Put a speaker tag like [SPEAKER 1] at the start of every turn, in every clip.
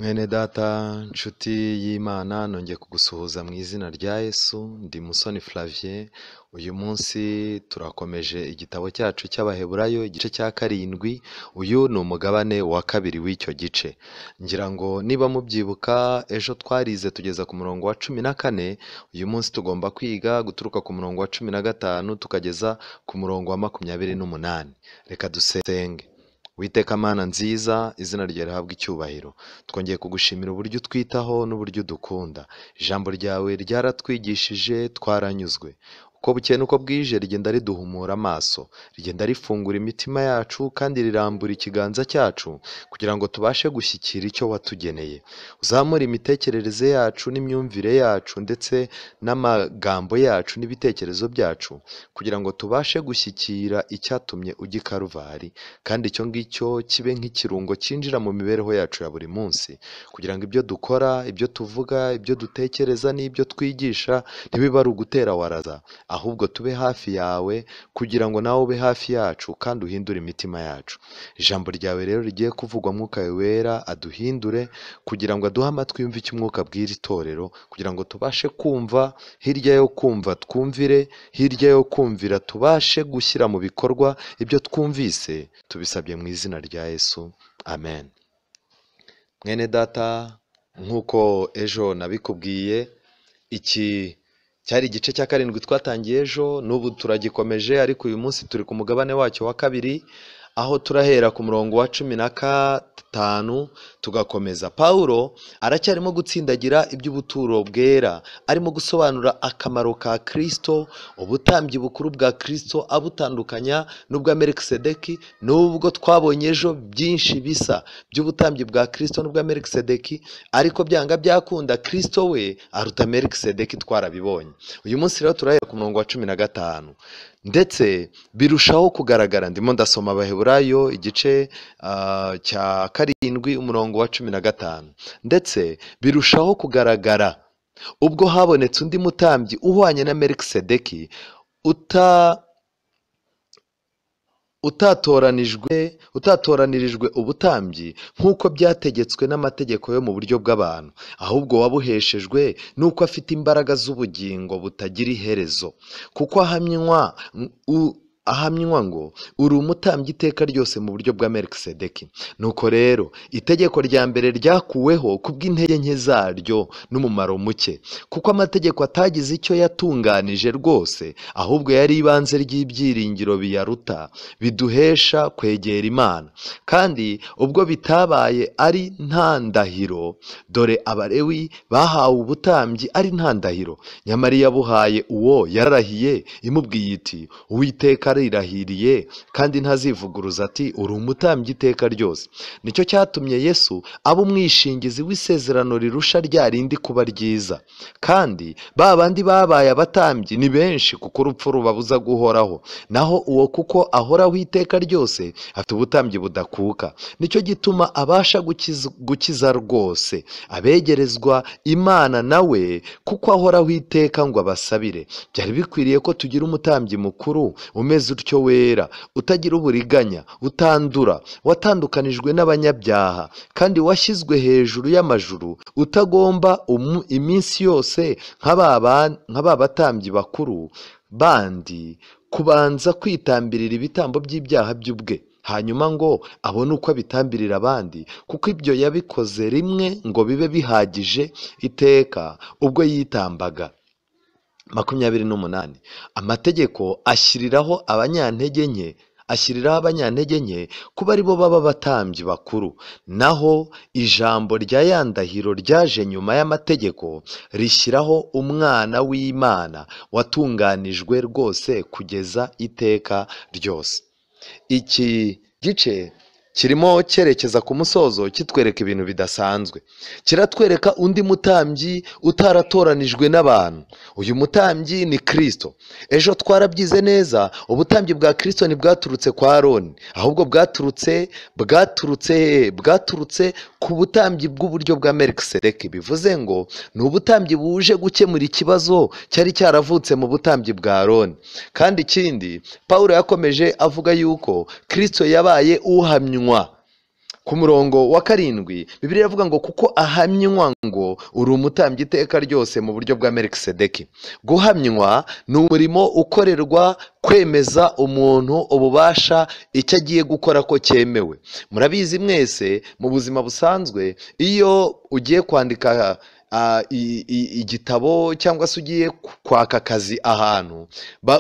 [SPEAKER 1] Mwene data nshuti y'Imana, nongeye kugusuhuza mu izina rya Yesu. Ndi Musoni Flavien. Uyu munsi turakomeje igitabo cyacu cy'Abaheburayo, igice cya 7. Uyu ni umugabane wa 2 w'icyo gice. Ngira ngo niba mubyibuka, ejo twarize tugeza ku murongo wa 14. Uyu munsi tugomba kwiga guturuka ku murongo wa 15 tukageza ku murongo wa 28. Reka dusenge. Uwiteka Mana nziza, izina ryawe rihabwe icyubahiro. Twongeye kugushimira uburyo utwitaho n'uburyo udukunda. Ijambo ryawe ryaratwigishije, twaranyuzwe. Uko bukeye n'uko bwije rigenda riduhumura amaso, rigenda rifungura imitima yacu, kandi rirambura ikiganza cyacu kugira ngo tubashe gushyikira icyo watugeneye. Uzamure imitekerereze yacu n'imyumvire yacu ndetse n'amagambo yacu n'ibitekerezo byacu kugira ngo tubashe gushyikira icyatumye ujya i Karuvari, kandi icyo ngicyo kibe nk'ikirungo cyinjira mu mibereho yacu ya buri munsi, kugira ngo ibyo dukora, ibyo tuvuga, ibyo dutekereza n'ibyo twigisha ntibibe ari ugutera waraza, ahubwo tube hafi yawe kugira ngo nawe ube hafi yacu kandi uhindure imitima yacu. Ijambo ryawe rero rigiye kuvugwa, Mwuka Wera aduhindure kugira ngo aduhe amatwi yumve icyo Umwuka abwira itorero, kugira ngo tubashe kumva, hirya yo kumva twumvire, hirya yo kumvira tubashe gushyira mu bikorwa ibyo twumvise. Tubisabye mu izina rya Yesu, amen. Mwene data, nk'uko ejo nabikubwiye, iki cyari igice cya 7 twatangiye ejo, n'ubu turagikomeje, ariko uyu munsi turi ku mugabane wacyo wa 2, aho turahera ku murongo wa 15 tugakomeza. Pawulo aracyarimo gutsindagira iby'ubuturo bwera, arimo gusobanura akamaro ka Kristo, ubutambyi bukuru bwa Kristo, abutandukanya n'ubwa Melikisedeki, n'ubwo twabonye ejo byinshi bisa by'ubutambyi bwa Kristo n'ubwa Melikisedeki, ariko byanga byakunda Kristo we aruta Melikisedeki, twarabibonye. Uyu munsi rero turahera ku murongo wa 15 ndetse birushaho kugaragara. Ndimo ndasoma Abaheburayo igice cya 7 umurongo wa 15. Ndetse birushaho kugaragara ubwo habonetse undi mutambyi uhwanye na Melikisedeki, utatoranyirijwe ubutambyi nk'uko byategetswe n'amategeko yo mu buryo bw'abantu, ahubwo wabuheshejwe n'uko afite imbaraga z'ubugingo butagira iherezo, kuko ahamywa ngo uri umutambyi iteka ryose mu buryo bwa Melikisedeki. Nuko rero itegeko rya mbere ryakuweho kubw'intege nke zaryo n'umumaro muke, kuko amategeko atagize icyo yatunganije rwose, ahubwo yari ibanze ry'ibyiringiro biyaruta biduhesha kwegera Imana. Kandi ubwo bitabaye ari nta ndahiro, dore Abalewi bahawe ubutambyi ari nta ndahiro, nyamara iyabuhaye uwo yararahiye imubwiye iti, Uwiteka arirahiriye kandi ntazivuguruza ati, uri umutambyi iteka ryose. Nicyo cyatumye Yesu aba umwishingizi w'isezerano rirusha rya rindi kuba ryiza. Kandi ba bandi babaye abatambyi ni benshi, kuko urupfu rubabuza guhoraho, naho uwo kuko ahoraho iteka ryose afite ubutambyi budakuka. Nicyo gituma abasha gukiza rwose abegerezwa Imana nawe, kuko ahoraho iteka ngo abasabire. Byari bikwiriye ko tugira umutambyi mukuru umeze utyo, wera, utagira uburiganya, utandura, watandukanijwe n'abanyabyaha, kandi washyizwe hejuru y'amajuru, utagomba iminsi yose nka ba batambyi bakuru bandi kubanza kwitambirira ibitambo by'ibyaha by'ubwe, hanyuma ngo abone uko abitambirira abandi, kuko ibyo yabikoze rimwe ngo bibe bihagije iteka ubwo yitambaga. 28. Amategeko ashyiriraho abanyantege nke kuba aribo baba abatambyi bakuru, naho ijambo rya ya ndahiro ryaje nyuma y'amategeko rishyiraho Umwana w'Imana watunganijwe rwose kugeza iteka ryose. Iki gice kirimo cyerekeza ku musozo, kitwereka ibintu bidasanzwe. Kiratwereka undi mutambyi utaratoranijwe n'abantu. Uyu mutambyi ni Kristo. Ejo twarabyize neza, ubutambyi bwa Kristo ntibwaturutse kwa Aroni, ahubwo bwaturutse ku butambyi bw'uburyo bwa Melikisedeki. Bivuze ngo ni ubutambyi buje gukemura ikibazo cyari cyaravutse mu butambyi bwa Aroni. Kandi ikindi, Pawulo yakomeje avuga yuko Kristo yabaye uhamywa Ku murongo wa 7 Bibiliya iravuga ngo kuko ahamywa ngo uri umutambyi iteka ryose mu buryo bwa Melikisedeki. Guhamywa ni umurimo ukorerwa kwemeza umuntu ububasha icyo agiye gukora ko cyemewe. Murabizi mwese mu buzima busanzwe, iyo ugiye kwandika igitabo cyangwa se ugiye kwaka akazi ahantu,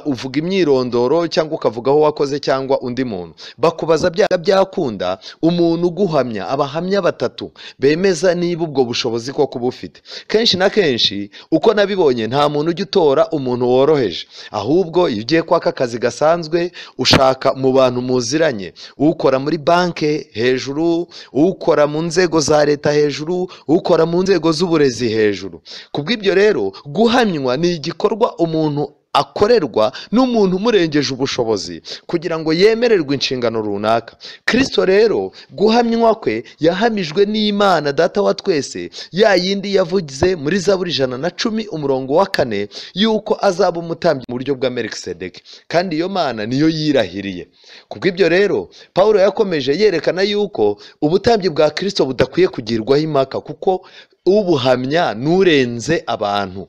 [SPEAKER 1] uvuga imyirondoro cyangwa ukavuga aho wakoze cyangwa undi muntu bakubaza byakunda umuntu uguhamya, abahamya batatu bemeza niba ubwo bushobozi koko bufite. Kenshi na kenshi uko nabibonye, nta muntu ujya utora umuntu woroheje, ahubwo iyo ugiye kwaka akazi gasanzwe ushaka mu bantu muziranye, ukora muri banke hejuru, ukora mu nzego za leta hejuru, ukora mu nzego z'uburezi hejuru. Kubw'ibyo rero guhamywa ni igikorwa umuntu akorerwa n'umuntu umurengeje ubushobozi kugira ngo yemererwe inshingano runaka. Kristo rero guhamywa kwe yahamijwe n'Imana Data wa twese, ya yindi yavuze muri Zaburi 110 umurongo wa 4 yuko azaba umutambyi mu buryo bwa Melikisedeki, kandi iyo Mana niyo yirahiriye. Kubw'ibyo rero Paulo yakomeje yerekana yuko ubutambyi bwa Kristo budakwiye kugirwaho impaka, kuko ubuhamya n'urenze abantu.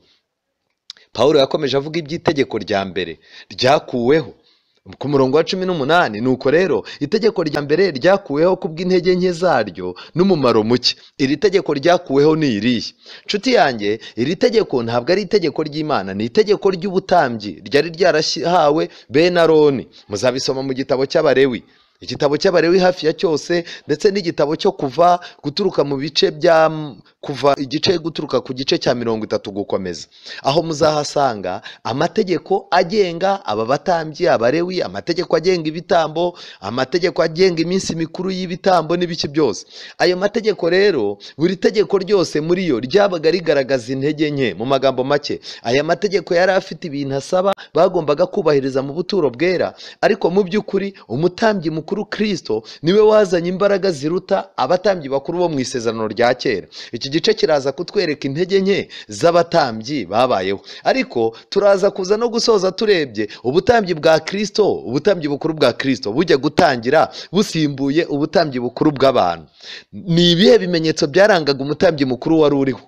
[SPEAKER 1] Paulo yakomeje avuga iby'itegeko rya mbere ryakuweho ku murongo wa 18. Nuko rero itegeko rya mbere ryakuweho kubw'intege nke zaryo n'umumaro muke. Iri tegeko ryakuweho ni irihe? Nshuti yanjye, iri tegeko ntabwo ari itegeko ry'Imana, ni itegeko ry'ubutambyi ryari ryarahawe bene Aroni. Muzabisoma mu gitabo cy'Abalewi, igitabo cy'Abalewi hafi ya cyose, ndetse n'igitabo cyo Kuva, guturuka mu bice bya Kuva, igice guturuka ku gice cya 30 gukomeza. Aho muzahasanga amategeko agenga aba batambyi, Abalewi, amategeko agenga ibitambo, amategeko agenga iminsi mikuru y'ibitambo n'ibiki byose. Ayo mategeko rero, buri tegeko ryose muri yo ryabaga rigaragaza intege nke. Mu magambo make, aya mategeko yari afite ibintu asaba bagombaga kubahiriza mu buturo bwera, ariko mu by'ukuri umutambyi mukuru Kristo niwe wazanye imbaraga ziruta abatambyi bakuru bo mu isezerano rya kera. Iki gice kiraza kutwereka intege nke z'abatambyi babayeho, ariko turaza kuza no gusoza turebye ubutambyi bwa Kristo, ubutambyi bukuru bwa Kristo bujya gutangira busimbuye ubutambyi bukuru bw'abantu. Ni ibihe bimenyetso byarangaga umutambyi mukuru wari uriho?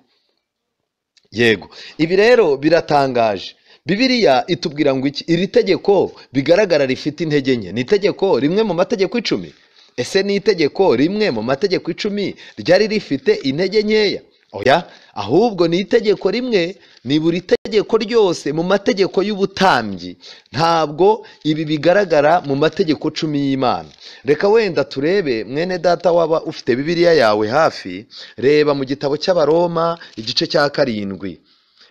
[SPEAKER 1] Yego, ibi rero biratangaje. Bibiliya itubwira ngo iki? Iri tegeko bigaragara rifite intege nke. Ni itegeko rimwe mu mategeko 10. Ese ni itegeko rimwe mu mategeko 10 ryari rifite intege nkeya? Oya, ahubwo ni itegeko rimwe, ni buri tegeko ryose mu mategeko y'ubutambyi. Ntabwo ibi bigaragara mu mategeko 10 y'Imana. Reka wenda turebe, mwene data waba ufite Bibiliya yawe hafi, reba mu gitabo cy'Abaroma igice cya 7.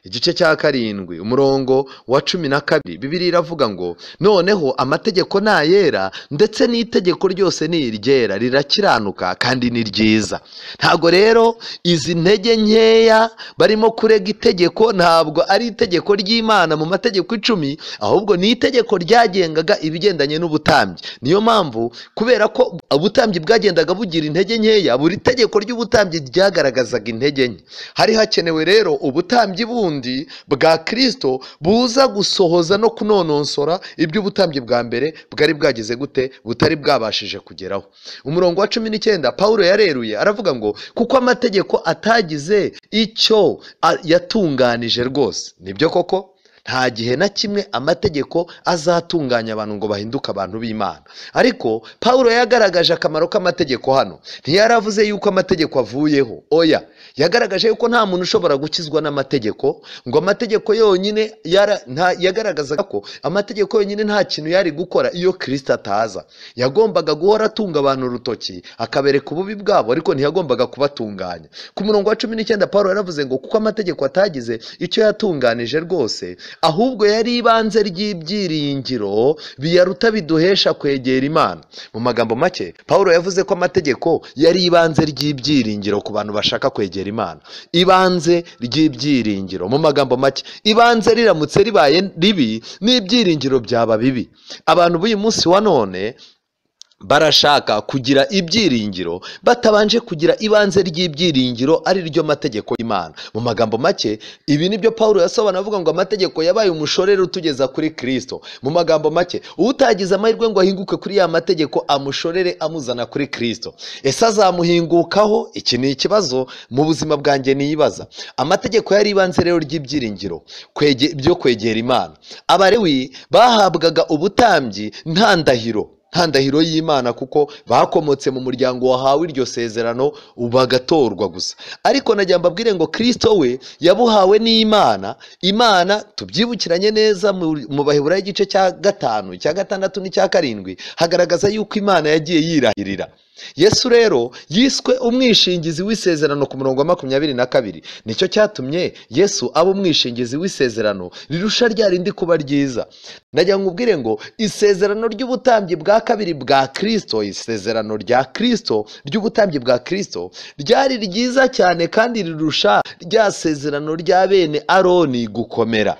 [SPEAKER 1] Igice cya 7 umurongo wa 12. Bibiliya iravuga ngo noneho amategeko nayera, ndetse n'itegeko ryose ni iryera, rirakiranuka kandi ni ryiza. Ntabwo rero izi ntege nkeya barimo kurega itegeko ntabwo ari itegeko ry'Imana mu mategeko 10, ahubwo ni itegeko ryagengaga ibigendanye n'ubutambyi. Niyo mpamvu kubera ko ubutambyi bwagendaga bugira intege nkeya, buri tegeko ry'ubutambyi ryagaragazaga intege nke. Hari hakenewe rero ubutambyi bundi bwa Kristo buza gusohoza no kunononsora iby'ubutambyi bwa mbere bwari bwagize gute, butari bwabashije kugeraho. Umurongo wa 19 Paulo yareruye aravuga ngo kuko amategeko atagize icyo yatunganije rwose. Nibyo koko, nta gihe na kimwe amategeko azatunganya abantu ngo bahinduke abantu b'Imana. Ariko Paulo yagaragaje akamaro k'amategeko hano. Ntiyaravuze yuko amategeko avuyeho, oya. Yagaragaje yuko nta muntu ushobora gukizwa n'amategeko, ngo amategeko yonyine yagaragazaga ko amategeko yonyine nta kintu yari gukora iyo Kristo ataza. Yagombaga guhora atunga abantu urutoki akabereka ububi bwabo, ariko ntiyagombaga kubatunganya. Ku murongo wa 19 Paulo yaravuze ngo kuko amategeko atagize icyo yatunganije rwose, ahubwo yari ibanze ry'ibyiringiro biyaruta biduhesha kwegera Imana. Mu magambo make, Paulo yavuze ko amategeko yari ibanze ry'ibyiringiro ku bantu bashaka kwegera Imana. Ibanze ry'ibyiringiro, mu magambo make, ibanze riramutse ribaye ribi n'ibyiringiro byaba bibi. Abantu b'uyu munsi wa none Barashaka kugira ibyiringiro batabanje kugira ibanze ry'ibyiringiro ari ryo mategeko y'Imana. Mu magambo make, ibi nibyo Paulo yasobanura avuga ngo amategeko yabaye umushorere utugeza kuri Kristo. Mu magambo make, utagize amahirwe ngo ahinguke kuri ya mategeko amushorere amuzana kuri Kristo, ese azamuhingukaho? Iki ni ikibazo mu buzima bwanjye niyibaza. Amategeko yari ibanze rero ry'ibyiringiro byo kwegera Imana. Abalewi bahabwaga ubutambyi nta ndahiro y'Imana, kuko bakomotse mu muryango wahawe iryo sezerano bagatorwa gusa. Ariko najya mbabwire ngo Kristo we yabuhawe n'Imana. Imana tubyibukiranye neza mu Baheburayo igice cya 5, cya 6 n'icya 7, hagaragaza yuko Imana yagiye yirahirira. Yesu rero yiswe umwishingizi w'isezerano ku murongo wa 22. Nicyo cyatumye Yesu aba umwishingizi w'isezerano rirusha rya rindi kuba ryiza. Najya nkubwire ngo isezerano ry'ubutambyi bwa kabiri bwa Kristo, isezerano rya Kristo ry'ubutambyi bwa Kristo ryari ryiza cyane kandi rirusha rya sezerano rya bene Aroni gukomera.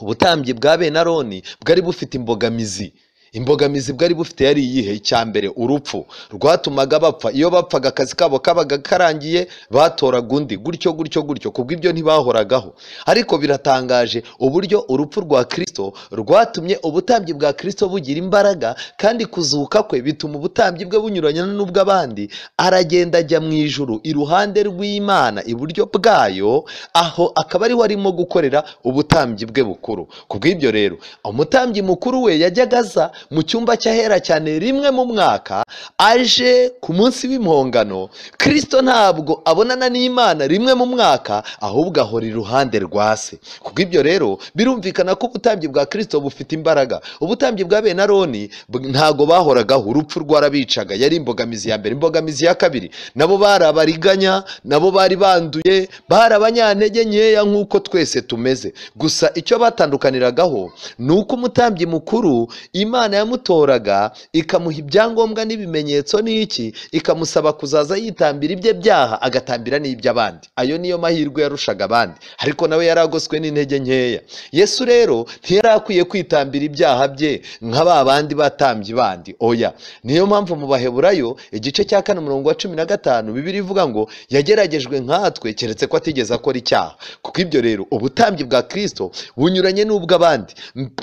[SPEAKER 1] Ubutambyi bwa bene Aroni bwari bufite imbogamizi. Imbogamizi bwari bufite yari iyihe? Icya mbere, urupfu rwatumaga bapfa. Iyo bapfaga akazi kabo kabaga karangiye, batoraga undi, gutyo gutyo gutyo. Kubw'ibyo ntibahoragaho. Ariko biratangaje uburyo urupfu rwa Kristo rwatumye ubutambyi bwa Kristo bugira imbaraga, kandi kuzuka kwe bituma ubutambyi bwe bunyuranye n'ubw'abandi. Aragenda ajya mu ijuru iruhande rw'Imana iburyo bwayo, aho akaba ariho arimo gukorera ubutambyi bwe bukuru. Kubw'ibyo rero umutambyi mukuru we yajyaga aza mu cyumba cy'ahera cyane rimwe mu mwaka, aje ku munsi w'impongano. Kristo ntabwo abonana n'Imana rimwe mu mwaka, ahubwo ahora iruhande rwa se. Kubw'ibyo rero birumvikana ko ubutambyi bwa Kristo bufite imbaraga. Ubutambyi bwa bene Aroni ntago bahoragaho, urupfu rwarabicaga, yari imbogamizi ya mbere. Imbogamizi ya kabiri, nabo bari abariganya, nabo bari banduye, bari abanyantege nkeya nk'uko twese tumeze. Gusa icyo batandukaniragaho ni uko umutambyi mukuru Imana yamutoraga ikamuha ibyangombwa n'ibimenyetso n'iki, ikamusaba kuzaza yitambira ibye byaha agatambira n'iby'abandi. Ayo niyo mahirwe yarushaga abandi, ariko nawe yaragoswe n'intege nkeya. Yesu rero ntiyari akwiye kwitambira ibyaha bye nka ba bandi batambyi bandi, oya. Niyo mpamvu mu Baheburayo igice cya 4 umurongo wa 15 Bibiliya ivuga ngo yageragejwe nkatwe keretse ko atigeze akora icyaha. Kuko ibyo rero ubutambyi bwa Kristo bunyuranye n'ubw'abandi.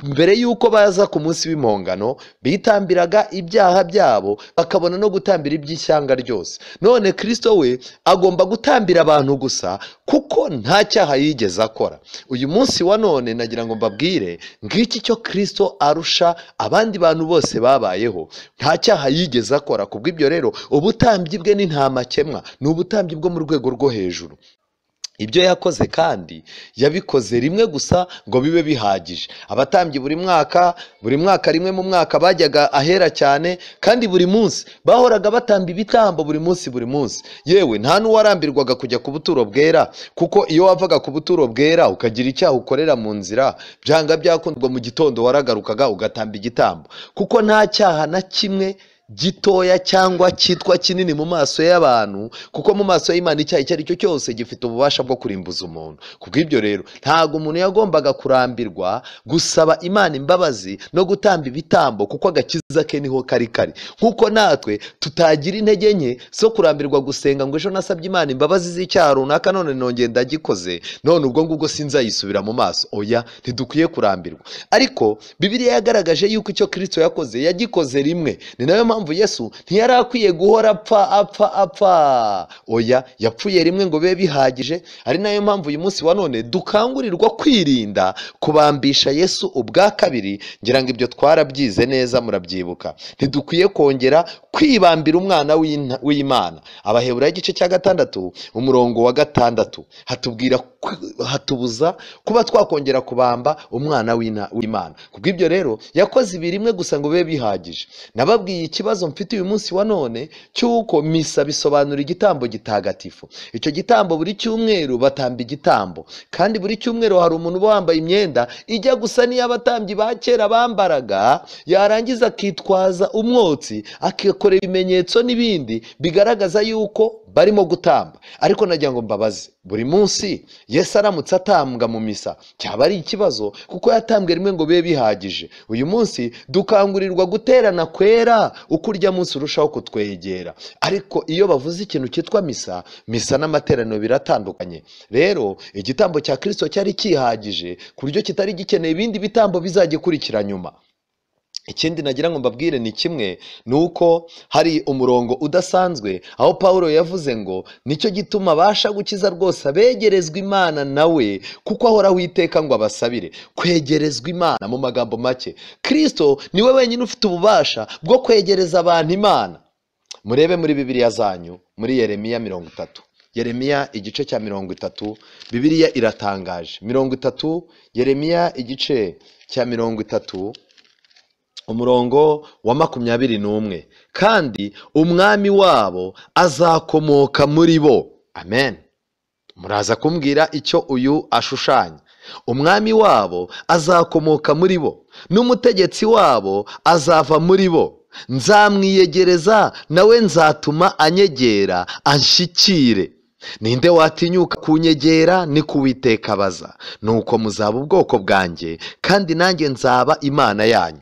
[SPEAKER 1] Mbere yuko baza ku munsi w'impongano bitambiraga ibyaha byabo, bakabona no gutambira iby'ishyanga ryose. None Kristo we agomba gutambira abantu gusa, kuko nta cyaha yigeze akora. Uyu munsi wa none nagira ngo mbabwire ngiki cyo Kristo arusha abandi bantu bose babayeho, nta cyaha yigeze akora. Kubw'ibyo rero ubutambyi bwe ni nta makemwa, ni ubutambyi bwo mu rwego rwo hejuru. Ibyo yakoze kandi yabikoze rimwe gusa ngo bibe bihagije. Abatambyi buri mwaka rimwe mu mwaka bajyaga ahera cyane, kandi buri munsi bahoraga batamba ibitambo buri munsi. Yewe nta n'uwarambirwaga kujya ku buturo bwera, kuko iyo wavaga ku buturo bwera ukagira icyaha ukorera mu nzira, byanga byakundwa mu gitondo waragarukaga ugatamba igitambo, kuko nta cyaha na kimwe gitoya cyangwa cyitwa kinini mu maso y'abantu, kuko mu maso y'Imana icyaha icyo ari cyo cyose gifite ububasha bwo kurimbuza umuntu. Kubw'ibyo rero ntago umuntu yagombaga kurambirwa gusaba Imana imbabazi no gutamba ibitambo, kuko agakiza ke niho kari kari. Nkuko natwe tutagira intege nke zo kurambirwa gusenga ngo ejo nasabye Imana imbabazi z'icyaha runaka none nongeye ndagikoze, none ubwo ngubwo sinzayisubira mu maso. Oya, ntidukwiye kurambirwa. Ariko Bibiliya yagaragaje yuko icyo Kristo yakoze yagikoze rimwe. Ni nayo mpamvu Yesu ntiyari akwiye guhora apfa apfa apfa. Oya, yapfuye rimwe ngo bibe bihagije. Ari nayo mpamvu uyu munsi wa none dukangurirwa kwirinda kubambisha Yesu ubwa kabiri. Ngira ngo ibyo twarabyize neza, murabyibuka. Ntidukwiye kongera kwibambira umwana w'Imana. Abaheburayo igice cya 6 umurongo wa 6 hatubwira, hatubuza kuba twakongera kubamba umwana w'Imana. Kubw'ibyo rero yakoze ibi rimwe gusa ngo bibe bihagije. Nababwiye ikibazo mfite uyu munsi wa none cy'uko misa bisobanura igitambo gitagatifu. Icyo gitambo buri cyumweru batamba igitambo, kandi buri cyumweru hari umuntu uba wambaye imyenda ijya gusa n'iy'abatambyi ba kera bambaraga, yarangiza akitwaza umwotsi, akikora ibimenyetso n'ibindi bigaragaza yuko barimo gutamba. Ariko nagira ngo mbabaze, buri munsi Yesu aramutse atambwa mu misa cyaba ari ikibazo, kuko yatambwe rimwe ngo bibe bihagije. Uyu munsi dukangurirwa guterana kwera, uko urya munsi urushaho kutwegera. Ariko iyo bavuze ikintu cyitwa misa, misa n'amateraniro biratandukanye. Rero igitambo cya Kristo cyari kihagije ku buryo kitari gikeneye ibindi bitambo bizagikurikira nyuma. Ikindi nagira ngo mbabwire ni kimwe, ni uko hari umurongo udasanzwe aho Pawulo yavuze ngo nicyo gituma abasha gukiza rwose abegerezwa Imana nawe, kuko ahoraho iteka ngo abasabire. Kwegerezwa Imana mu magambo make, Kristo niwe wenyine ufite ububasha bwo kwegereza abantu Imana. Murebe muri Bibiliya zanyu, muri Yeremiya 30, Yeremiya igice cya 30, Bibiliya iratangaje. 30, Yeremiya igice cya 30, umurongo wa 21, kandi umwami wabo azakomoka muri bo. Amen. Muraza kumbwira icyo uyu ashushanya. Umwami wabo azakomoka muri bo, n'umutegetsi wabo azava muri bo. Nzamwiyegereza nawe nzatuma anyegera anshyikire. Ninde watinyuka kunyegera? Ni kuwiteka abaza. Nuko muzaba ubwoko bwanjye, kandi nanjye nzaba Imana yanyu.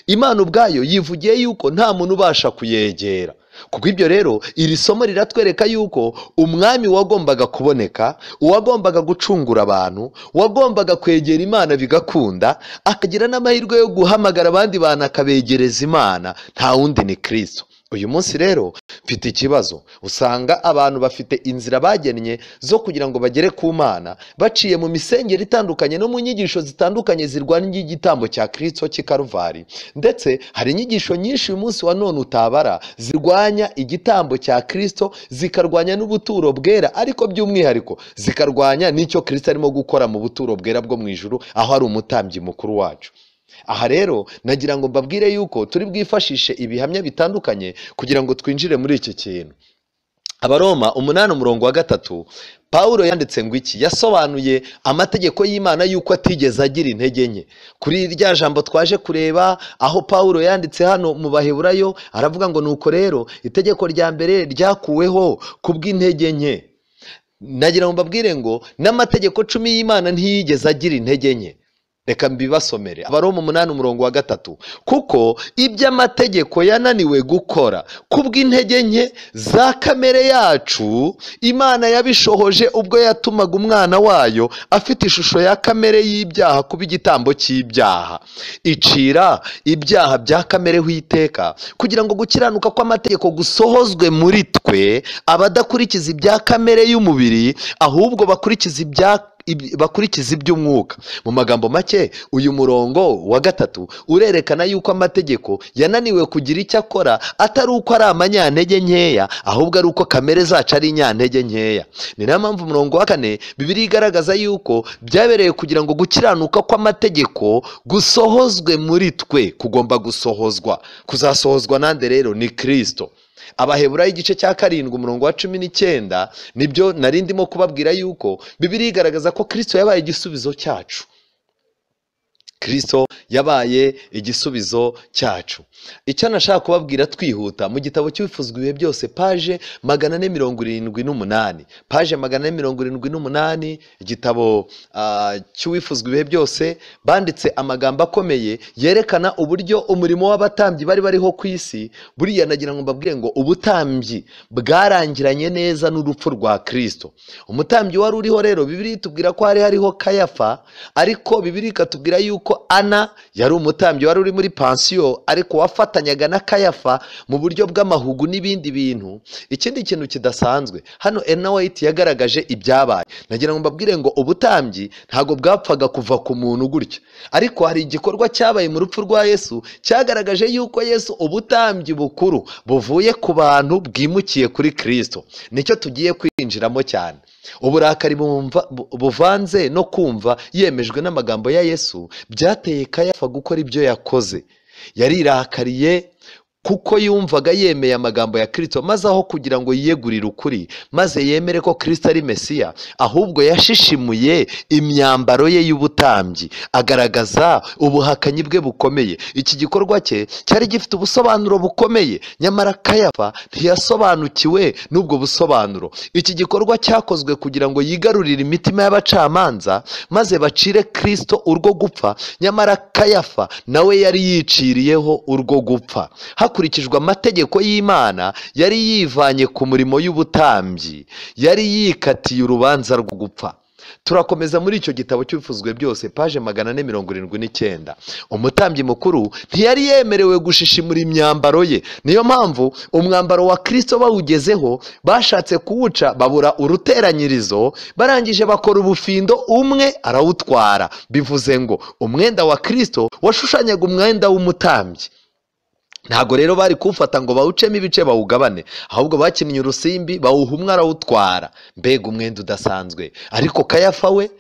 [SPEAKER 1] Imana ubwayo yivugiye yuko nta muntu ubasha kuyegera. Kuko ibyo rero iri somo riratwereka yuko umwami wagombaga kuboneka, uwagombaga gucungura abantu, wagombaga kwegera Imana bigakunda, akagira n'amahirwe yo guhamagara abandi bantu akabegereza Imana, nta wundi ni Kristo. Uyu munsi rero mfite ikibazo, usanga abantu bafite inzira bagennye zo kugira ngo bagere ku Mana, baciye mu misengero itandukanye no mu nyigisho zitandukanye zirwanya igitambo cya Kristo cy'i Karuvari. Ndetse hari inyigisho nyinshi uyu munsi wa none utabara zirwanya igitambo cya Kristo, zikarwanya n'ubuturo bwera, ariko by'umwihariko zikarwanya n'icyo Kristo arimo gukora mu buturo bwera bwo mu ijuru, aho ari umutambyi mukuru wacu. Aha rero nagira ngo mbabwire yuko turi bwifashishe ibihamya bitandukanye kugira ngo twinjire muri iki kintu. Abaroma 8 umurongo wa 3, Pawulo yanditse ngo iki? Yasobanuye amategeko y'Imana yuko atigeze agira intege nke. Kuri rya jambo twaje kureba aho Pawulo yanditse hano mu Baheburayo, aravuga ngo nuko rero itegeko rya mbere ryakuweho kubw'intege nke. Nagira ngo mbabwire ngo n'amategeko 10 y'Imana ntiyigeze agira intege nke. Reka mbibasomere. Abaroma 8 umurongo wa 3, kuko iby'amategeko yananiwe gukora kubw'intege nke za kamere yacu, Imana yabishohoje ubwo yatumaga umwana wayo afite ishusho ya kamere y'ibyaha kuba igitambo cy'ibyaha, icira ibyaha bya kamere w'iteka, kugira ngo gukiranuka kw'amategeko gusohozwe muri twe abadakurikiza ibya kamere y'umubiri, ahubwo bakurikiza bakurikiza iby'umwuka. Mu magambo make, uyu murongo wa 3 urerekana yuko amategeko yananiwe kugira icyo akora, atari uko ari amanyantege nkeya, ahubwo ari uko kamere zacu ari inyantege nkeya. Ni nayo mpamvu umurongo wa 4 Bibiliya igaragaza yuko byabereye kugira ngo gukiranuka kw'amategeko gusohozwe muri twe, kugomba gusohozwa. Kuzasohozwa nande rero? Ni Kristo. Abaheburayo igice cya 7 umurongo wa 19, nibyo nari ndimo kubabwira yuko Bibiliya igaragaza ko Kristo yabaye igisubizo cyacu. Kristo yabaye igisubizo cyacu. Icyo nashaka kubabwira twihuta, mu gitabo cy'Uwifuzwa ibihe byose, paje 478, paje 478, igitabo cy'Uwifuzwa ibihe byose, banditse amagambo akomeye yerekana uburyo umurimo w'abatambyi bari bariho ku isi. Buriya nagira ngo mbabwire ngo ubutambyi bwarangiranye neza n'urupfu rwa Kristo. Umutambyi wari uriho rero, Bibiliya itubwira ko hari hariho Kayafa, ariko Bibiliya ikatubwira yuko Ana yari umutambyi wari uri muri pansiyo, ariko wafatanyaga na Kayafa mu buryo bw'amahugu n'ibindi bintu. Ikindi kintu kidasanzwe hano, Ellen White yagaragaje ibyabaye. Nagira ngo mbabwire ngo ubutambyi ntago bwapfaga kuva ku muntu gutya, ariko hari igikorwa cyabaye mu rupfu rwa Yesu cyagaragaje yuko Yesu ubutambyi bukuru buvuye ku bantu bwimukiye kuri Kristo. Nicyo tugiye kwinjiramo cyane. Uburakari buvanze no kumva yemejwe n'amagambo ya Yesu byateye Kayafa gukora ibyo yakoze. Yarirakariye Kuko yumvaga yemeye amagambo ya Kristo, maze aho kugira ngo yiyegurire ukuri maze yemere ko Kristo ari Mesiya, ahubwo yashishimuye imyambaro ye y'ubutambyi, agaragaza ubuhakanyi bwe bukomeye. Iki gikorwa cye cyari gifite ubusobanuro bukomeye, nyamara Kayafa ntiyasobanukiwe n'ubwo busobanuro. Iki gikorwa cyakozwe kugira ngo yigarurire imitima y'abacamanza maze bacire Kristo urwo gupfa, nyamara Kayafa nawe yari yiciriyeho urwo gupfa. Hakurikijwe amategeko y'Imana, yari yivanye ku murimo y'ubutambyi, yari yikatiye urubanza rwo gupfa. Turakomeza muri icyo gitabo cy'ibifuzwe byose, paje 479. Umutambyi mukuru ntiyari yemerewe gushishimura imyambaro ye. Niyo mpamvu umwambaro wa Kristo bawugezeho bashatse kuwuca babura uruteranyirizo, barangije bakora ubufindo, umwe arawutwara. Bivuze ngo umwenda wa Kristo washushanyaga umwenda w'umutambyi. Ntabwo rero bari kuwufata ngo bawucemo ibice bawugabane, ahubwo bakinnye urusimbi bawuha umwe arawutwara. Mbega umwenda udasanzwe! Ariko Kayafa we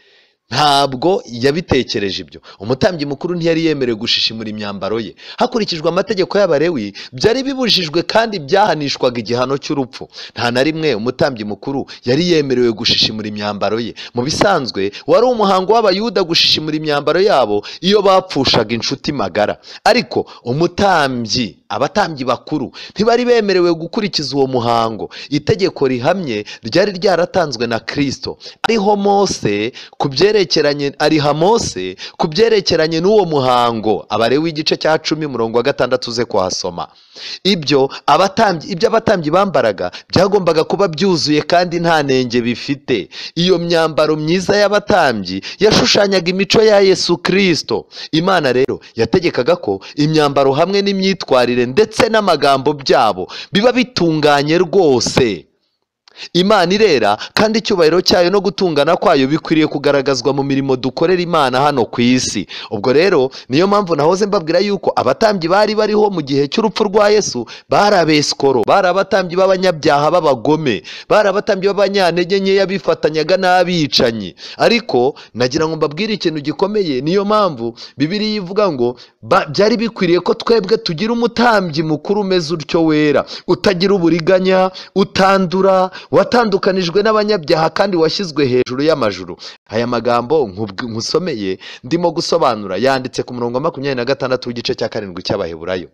[SPEAKER 1] ntabwo yabitekereje ibyo. Umutambyi mukuru ntiyari yemerewe gushishimura imyambaro ye. Hakurikijwe amategeko y'Abalewi, byari bibujijwe kandi byahanishwaga igihano cy'urupfu. Nta na rimwe umutambyi mukuru yari yemerewe gushishimura imyambaro ye. Mu bisanzwe wari umuhango w'Abayuda gushishimura imyambaro yabo iyo bapfushaga inshuti magara. Ariko umutambyi, abatambyi bakuru ntibari bemerewe gukurikiza uwo muhango. Itegeko rihamye ryari ryaratanzwe na Kristo, ariho Mose ku byerekeranye ariha Mose ku byerekeranye n'uwo muhango. Abalewi igice cya 10 umurongo wa 6 uze kuhasoma. Ibyo abatambyi bambaraga byagombaga kuba byuzuye kandi nta nenge bifite. Iyo myambaro myiza y'abatambyi yashushanyaga imico ya Yesu Kristo. Imana rero yategekaga ko imyambaro hamwe n'imyitwarire ndetse n'amagambo byabo biba bitunganye rwose. Imana irera kandi icyubahiro cyayo no gutungana kwayo bikwiriye kugaragazwa mu mirimo dukorera Imana hano ku isi. Ubwo rero niyo mpamvu nahoze mbabwira yuko abatambyi bari bariho mu gihe cy'urupfu rwa Yesu bari abesikoro, bari abatambyi b'abanyabyaha b'abagome, bari abatambyi b'abanyantege nkeya bifatanyaga n'abicanyi. Ariko nagira ngo mbabwire ikintu gikomeye. Niyo mpamvu Bibiliya ivuga ngo byari bikwiriye ko twebwe tugira umutambyi mukuru umeze utyo, wera, utagira uburiganya, utandura, watandukanijwe n'abanyabyaha kandi washyizwe hejuru y'amajuru. Aya magambo nkusomeye ndimo gusobanura yanditse ku murongo wa 26 w'igice cya 7 cy'Abaheburayo.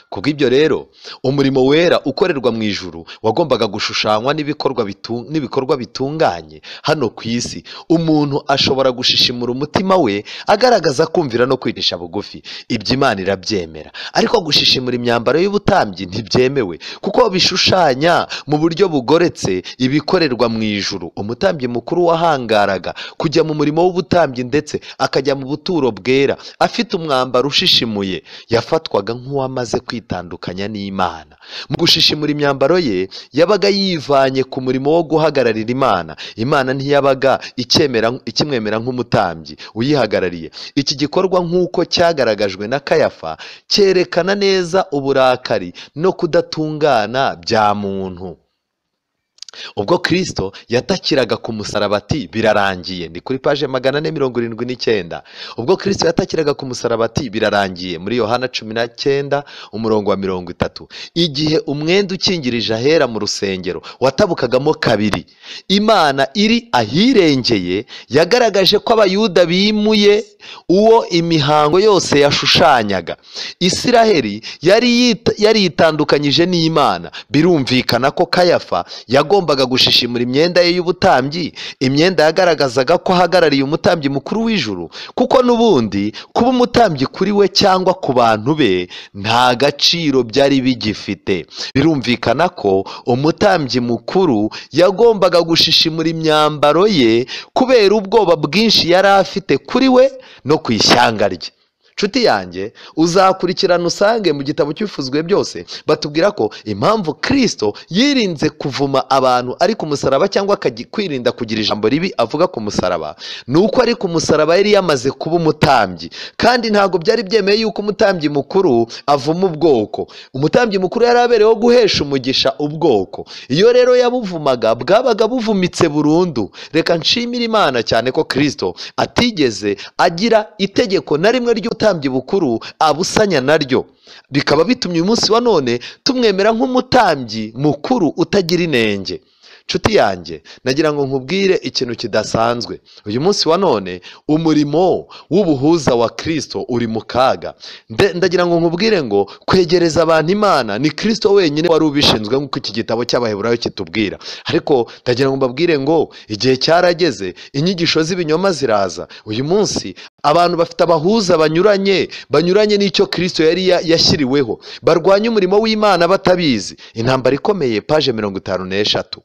[SPEAKER 1] Kubw'ibyo rero umurimo wera ukorerwa mu ijuru wagombaga gushushanywa n'ibikorwa bitunganye hano ku isi. Umuntu ashobora gushishimura umutima we agaragaza kumvira no kwicisha bugufi, ibyo Imana irabyemera. Ariko gushishimura imyambaro y'ubutambyi ntibyemewe, kuko bishushanya mu buryo bugoretse ibikorerwa mu ijuru. Umutambyi mukuru wahangaraga kujya mu murimo w'ubutambyi ndetse akajya mu buturo bwera afite umwambaro ushishimuye, yafatwaga nk'uwamaze kwitandukanya n'Imana. Mu gushishimura imyambaro ye yabaga yivanye ku murimo wo guhagararira Imana. Imana ntiyabaga ikimwemera nk'umutambyi uyihagarariye. Iki gikorwa nk'uko cyagaragajwe na Kayafa cyerekana neza uburakari no kudatungana bya muntu. Ubwo Kristo yatakiraga ku musaraba ati birarangiye, ni kuri paje 479. Ubwo Kristo yatakiraga ku musaraba ati birarangiye, muri Yohana 19 umurongo wa 30. Igihe umwenda ukingirije ahera mu rusengero watabukagamo kabiri, Imana iri ahirengeye yagaragaje ko Abayuda bimuye uwo imihango yose yashushanyaga. Isiraheli yari itandukanyije n'Imana. Birumvikana ko Kayafa yagombaga gushishimura imyenda ye y'ubutambyi, imyenda yagaragazaga ko ahagarariye umutambyi mukuru w'ijuru, kuko n'ubundi kuba umutambyi kuri we cyangwa ku bantu be nta gaciro byari bigifite. Birumvikana ko umutambyi mukuru yagombaga gushishimura imyambaro ye kubera ubwoba bwinshi yari afite kuri we no ku ishyanga rye. Nshuti yanjye, uzakurikirana usange mu gitabo cy'ibifuzwe byose batubwira ko impamvu Kristo yirinze kuvuma abantu ari ku musaraba cyangwa kwirinda kugira ijambo ribi avuga ku musaraba, ni uko ari ku musaraba yari yamaze kuba umutambyi, kandi ntabwo byari byemeye yuko umutambyi mukuru avuma ubwoko. Umutambyi mukuru yari abereyeho guhesha umugisha ubwoko. Iyo rero yabuvumaga bwabaga buvumitse burundu. Reka nshimire Imana cyane ko Kristo atigeze agira itegeko na rimwe ry'utambyi ubutambyi bukuru abusanya naryo. Bikaba bitumye uyu munsi wa none tumwemera nk'umutambyi mukuru utagira inenge. Nshuti yanjye, nagira ngo nkubwire ikintu kidasanzwe. Uyu munsi wa none umurimo w'ubuhuza wa Kristo uri mu kaga. Ndagira ngo nkubwire ngo kwegereza abantu Imana ni Kristo wenyine wari ubishinzwe, nk'uko iki gitabo cy'Abaheburayo kitubwira. Ariko ndagira ngo mbabwire ngo igihe cyarageze, inyigisho z'ibinyoma ziraza. Uyu munsi abantu bafite abahuza banyuranye n'icyo Kristo yari yashyiriweho, barwanya umurimo w'Imana batabizi. Intambara ikomeye, paje 53.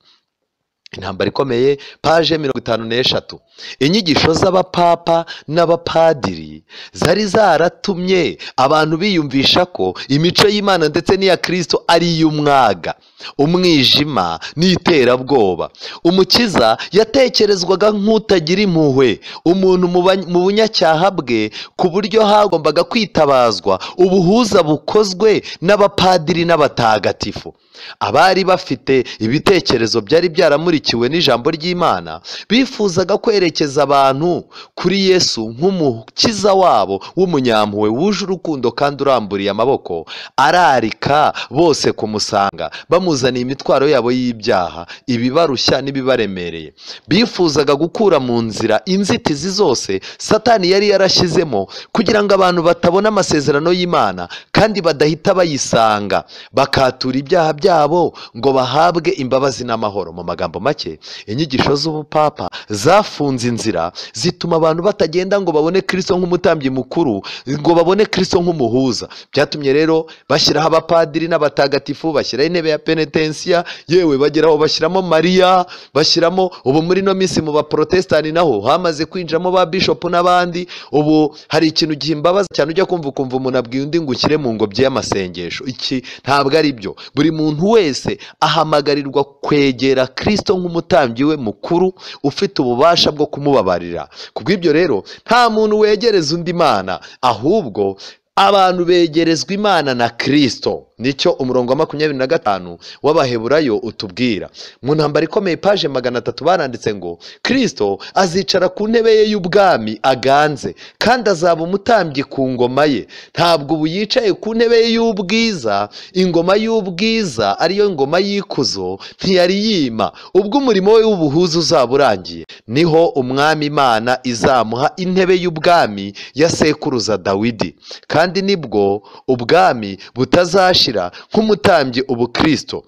[SPEAKER 1] Intambara ikomeye, paje 53. Inyigisho z'abapapa n'abapadiri zari zaratumye abantu biyumvisha ko imico y'Imana ndetse n'iya Kristo ari iy'umwaga, umwijima n'iterabwoba. Umukiza yatekerezwaga nk'utagira impuhwe, umuntu mu bunyacyaha bwe, ku buryo hagombaga kwitabazwa ubuhuza bukozwe n'abapadiri n'abatagatifu. Abari bafite ibitekerezo byari byaramurikiwe n'ijambo ry'Imana bifuzaga kwerekeza abantu kuri Yesu nk'umukiza wabo w'umunyampuhwe wuje urukundo kandi uramburiye amaboko, ararika bose kumusanga, bamuzaniye imitwaro yabo y'ibyaha, ibibarushya n'ibibaremereye. Bifuzaga gukura mu nzira inzitizi zose Satani yari yarashyizemo kugira ngo abantu batabona amasezerano y'Imana kandi badahita bayisanga, bakatura ibyaha byabo ngo bahabwe imbabazi n'amahoro. Mu magambo make, inyigisho z'ubupapa zafunze inzira zituma abantu batagenda ngo babone Kristo nk'umutambyi mukuru, ngo babone Kristo nk'umuhuza. Byatumye rero bashyiraho abapadiri n'abatagatifu, bashyiraho intebe ya penetensiya, yewe bageraho bashyiramo Mariya, bashyiramo ubu muri no minsi mu baprotestani naho hamaze kwinjiramo ba bishop n'abandi. Ubu hari ikintu gihimbabaza cyane, ujya kumva ukumva umuntu abwiye undi ngo ushyire mu ngobyi y'amasengesho. Iki ntabwo ari byo. Buri muntu wese ahamagarirwa kwegera Kristo nk'umutambyi we mukuru ufite ububasha bwo kumubabarira. Kubw'ibyo rero nta muntu wegereza undi Imana, ahubwo abantu begerezwa Imana na Kristo. Nicyo umurongo wa 25 w'Abaheburayo utubwira. Mu ntambara ikomeye, paje 300, baranditse ngo Kristo azicara ku ntebe ye y'ubwami aganze, kandi azaba umutambyi ku ngoma ye. Ntabwo ubu yicaye ku ntebe ye y'ubwiza, ingoma y'ubwiza ariyo ngoma y'ikuzo ntiyari yima. Ubwo umurimo we w'ubuhuza uzaba urangiye, niho umwami Imana izamuha intebe y'ubwami ya sekuruza Dawidi, kandi nibwo ubwami butazashira. Nk'umutambyi ubu Kristo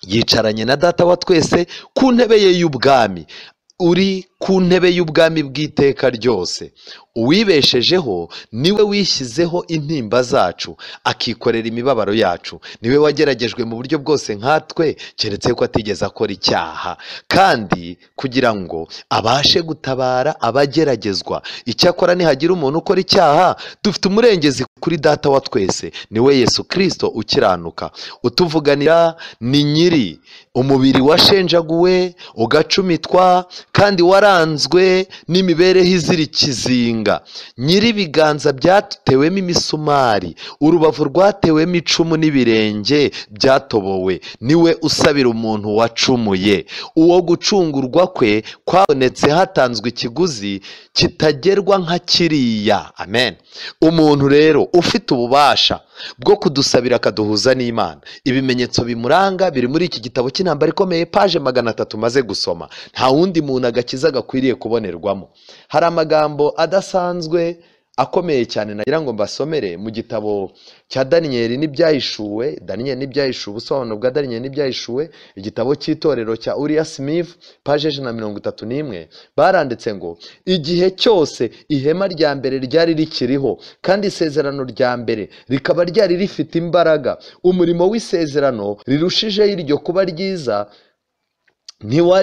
[SPEAKER 1] yicaranye na Data wa twese ku ntebe ye y'ubwami, uri ku ntebe y'ubwami bw'iteka ryose. Uwibeshejeho niwe wishyizeho intimba zacu, akikorera imibabaro yacu. Niwe wageragejwe mu buryo bwose nkatwe, keretse ko atigeze akora icyaha, kandi kugira ngo abashe gutabara abageragezwa. Icyakora nihagira umuntu ukora icyaha, dufite umurengezi kuri Data wa twese, niwe Yesu Kristo ukiranuka. Utuvuganira ni nyiri umubiri washenjaguwe ugacumitwa, kandi waranzwe n'imibereho izira ikizinga. Nyiri ibiganza byatewemo imisumari, urubavu rwatewemo icumu n'ibirenge byatobowe, niwe usabira umuntu wacumuye. Uwo gucungurwa kwe kwabonetse hatanzwe ikiguzi kitagerwa nka kiriya. Amen. Umuntu rero ufite ububasha bwo kudusabira akaduhuza n'Imana, ibimenyetso bimuranga biri muri iki gitabo cy'intambara ikomeye, paje 300 maze gusoma. Nta wundi muntu agakiza gakwiriye kubonerwamo. Hari amagambo adasanzwe akomeye cyane nagira ngo mbasomere mu gitabo cya Daniyeli n'ibyahishuwe, Daniyeli n'ibyahishuwe, ubusobanuro bwa Daniyeli n'ibyahishuwe, igitabo cy'itorero cya Uriah Smith, paje 131. Baranditse ngo igihe cyose ihema rya mbere ryari rikiriho, kandi isezerano rya mbere rikaba ryari rifite imbaraga, umurimo w'isezerano rirushijeho iryo kuba ryiza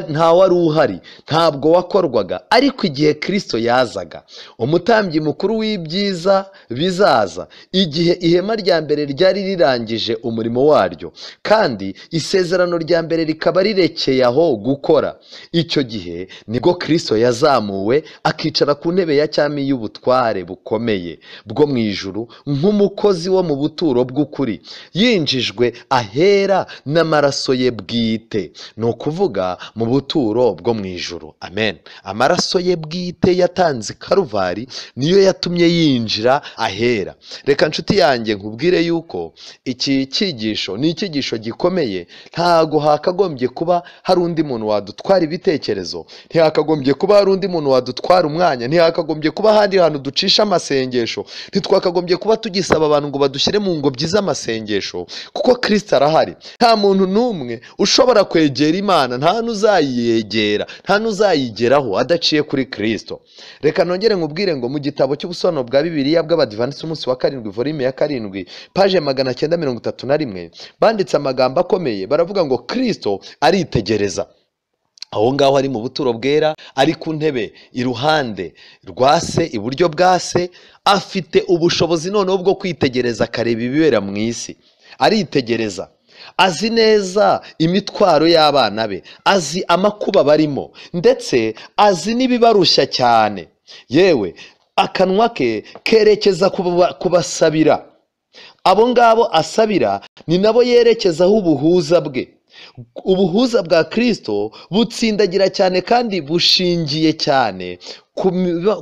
[SPEAKER 1] nta wari uhari, ntabwo wakorwaga. Ariko igihe Kristo yazaga, umutambyi mukuru w'ibyiza bizaza, igihe ihema rya mbere ryari rirangije umurimo waryo, kandi isezerano rya mbere rikaba rirekeye aho gukora, icyo gihe nibwo Kristo yazamuwe akicara ku ntebe ya cyami y'ubutware bukomeye bwo mu ijuru, nk'umukozi wo mu buturo bw'ukuri, yinjijwe ahera n'amaraso ye bwite. Ni ukuvuga kuvuga mu buturo bwo mu ijuru. Amen. Amaraso ye bwite yatanze Karuvari niyo yatumye yinjira ahera. Reka nshuti yanjye nkubwire yuko iki cyigisho ni icyigisho gikomeye. Ntago hakagombye kuba hari undi muntu wadutwara ibitekerezo, ntihakagombye kuba hari undi muntu wadutwara umwanya, ntihakagombye kuba ahandi hantu ducisha amasengesho, ntitwakagombye kuba tugisaba abantu ngo badushyire mu ngobyi z'amasengesho, kuko Kristo arahari. Nta muntu n'umwe ushobora kwegera Imana, nta n'uzayegera, nta n'uzayigeraho adaciye kuri Kristo. Reka nongere nkubwire ngo mu gitabo cy'ubusobanuro bwa Bibiliya bw'Abadivantisiti umunsi wa 7 volume ya 7 page 931 banditse amagambo akomeye, baravuga ngo Kristo aritegereza. Aho ngaho ari mu buturo bwera, ari ku ntebe iruhande rwa se, iburyo bwa se, afite ubushobozi noneho bwo kwitegereza akareba ibibera mu isi. Aritegereza, azi neza imitwaro y'abana be, azi amakuba barimo, ndetse azi n'ibibarushya cyane. Yewe akanwa ke kerekeza kubasabira. Abo ngabo asabira ni nabo yerekezaho ubuhuza bwe. Ubuhuza bwa Kristo butsindagira cyane kandi bushingiye cyane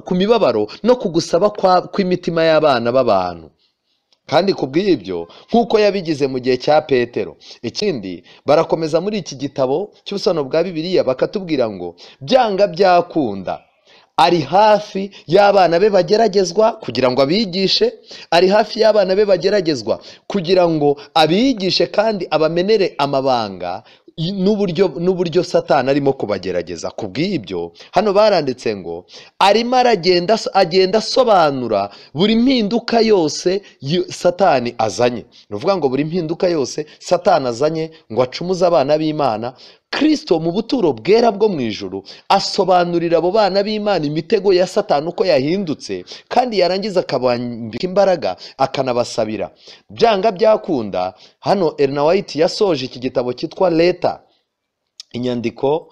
[SPEAKER 1] ku mibabaro no kugusaba kw'imitima y'abana b'abantu. Kandi kubw'ibyo nk'uko yabigize mu gihe cya Petero. Ikindi barakomeza muri iki gitabo cy'ubusobanuro bwa Bibiliya bakatubwira ngo byanga byakunda ari hafi y'abana be bageragezwa kugira ngo abigishe, ari hafi y'abana be bageragezwa kugira ngo abigishe kandi abamenere amabanga n'uburyo Satani arimo kubagerageza. Kubw'ibyo hano baranditse ngo arimo agenda asobanura buri mpinduka yose Satani azanye. Ni ukuvuga ngo buri mpinduka yose Satani azanye ngo acumuze abana b'Imana, Kristo mu buturo bwera bwo mu ijuru asobanurira abo bana b'Imana imitego ya Satani uko yahindutse, kandi yarangiza akabambika imbaraga akanabasabira. Byanga byakunda, hano Ellen White yasoje iki gitabo cyitwa Leta, inyandiko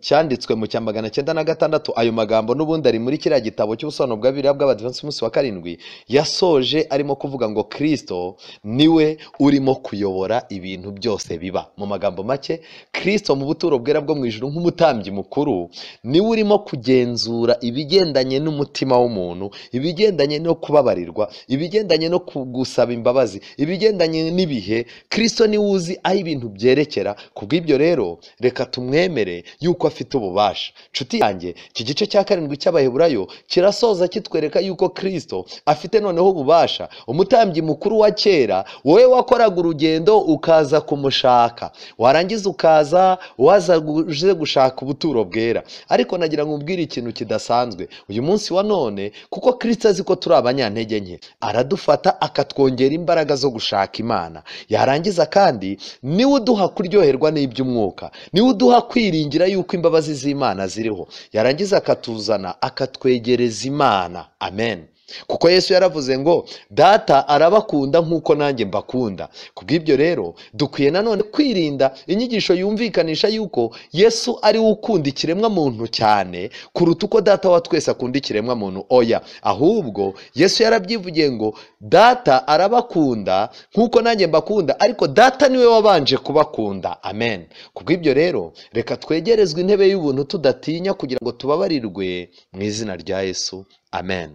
[SPEAKER 1] cyanditswe mu cya 906. Ayo magambo n'ubundi ari muri kiriya gitabo cy'ubusobanuro bwa Bibiliya bw'Abadivantisiti umunsi wa 7. Yasoje arimo kuvuga ngo Kristo niwe urimo kuyobora ibintu byose biba. Mu magambo make, Kristo mu buturo bwera bwo mu ijuru nk'umutambyi mukuru niwe urimo kugenzura ibigendanye n'umutima w'umuntu, ibigendanye no kubabarirwa, ibigendanye no gusaba imbabazi, ibigendanye n'ibihe. Kristo niwe uzi aho ibintu byerekera. Kubw'ibyo rero reka tumwemere yuko afite ububasha. Nshuti yanjye, iki gice cya 7 cy'Abaheburayo kirasoza kitwereka yuko Kristo afite noneho ububasha. Umutambyi mukuru wa kera, wowe wakoraga urugendo ukaza kumushaka, warangiza ukaza waza gushaka ubuturo bwera. Ariko nagira ngo umbwire ikintu kidasanzwe uyu munsi wa none, kuko Kristo azi ko turi abanyantege nke, aradufata akatwongera imbaraga zo gushaka Imana. Yarangiza kandi niwe uduha kuryoherwa n'iby'umwuka, niwe uduha kwiringira yuko imbabazi z'Imana ziriho. Yarangiza akatuzana akatwegereza Imana. Amen. Kuko Yesu yaravuze ngo Data arabakunda nk'uko nanjye mbakunda. Kubw'ibyo rero dukwiye nanone kwirinda inyigisho yumvikanisha yuko Yesu ari we ukunda ikiremwa muntu cyane kuruta uko Data wa twese akunda ikiremwa muntu. Oya, ahubwo Yesu yarabyivugiye ngo Data arabakunda nk'uko nanjye mbakunda, ariko Data niwe wabanje kubakunda. Amen. Kubw'ibyo rero reka twegerezwe intebe y'ubuntu tudatinya kugira ngo tubabarirwe mu izina rya Yesu. Amen.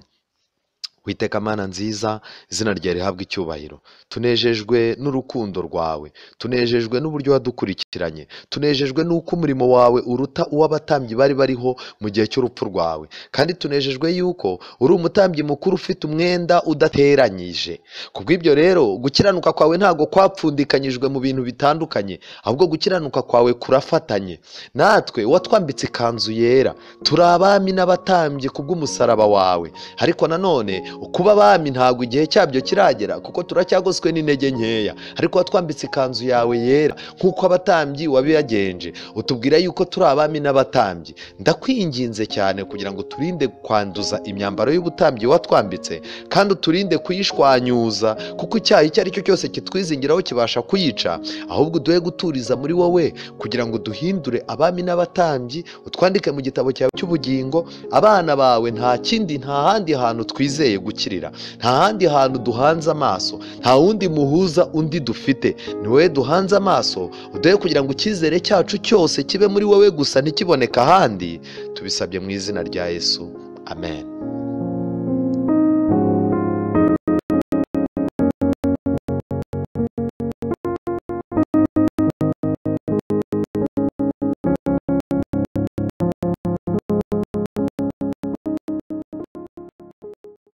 [SPEAKER 1] Witeka Mana nziza, izina ryawe rihabwe icyubahiro. Tunejejwe n'urukundo rwawe, tunejejwe n'uburyo wadukurikiranye, tunejejwe n'uko umurimo wawe uruta uw'abatambyi bari bariho mu gihe cy'urupfu rwawe, kandi tunejejwe yuko uri umutambyi mukuru ufite umwenda udateranyije. Kubw'ibyo rero gukiranuka kwawe ntago kwapfundikanyijwe mu bintu bitandukanye, ahubwo gukiranuka kwawe kurafatanye. Natwe watwambitse ikanzu yera, turi abami n'abatambyi kubw'umusaraba wawe. Ariko nanone kuba abami ntabwo igihe cyabyo kiragera, kuko turacyagoswe n'intege nkeya, ariko watwambitse ikanzu yawe yera nk'uko abatambyi wabiyagenje, utubwira yuko turi abami n'abatambyi. Ndakwinginze cyane kugira ngo turinde kwanduza imyambaro y'ubutambyi watwambitse, kandi uturinde kuyishwanyuza, kuko icyaha icyo ari cyo cyose kitwizingiraho kibasha kuyica. Ahubwo uduhe guturiza muri wowe kugira ngo duhindure abami n'abatambyi, utwandike mu gitabo cyawe cy'ubugingo. Abana bawe nta kindi, nta handi hantu twizeye gukirira. Nta handi hantu duhanze amaso, nta wundi muhuza undi dufite, ni wowe duhanze amaso. Uduhe kugira ngo icyizere cyacu cyose kibe muri wowe gusa, ntikiboneke ahandi. Tubisabye mu izina rya Yesu, amen.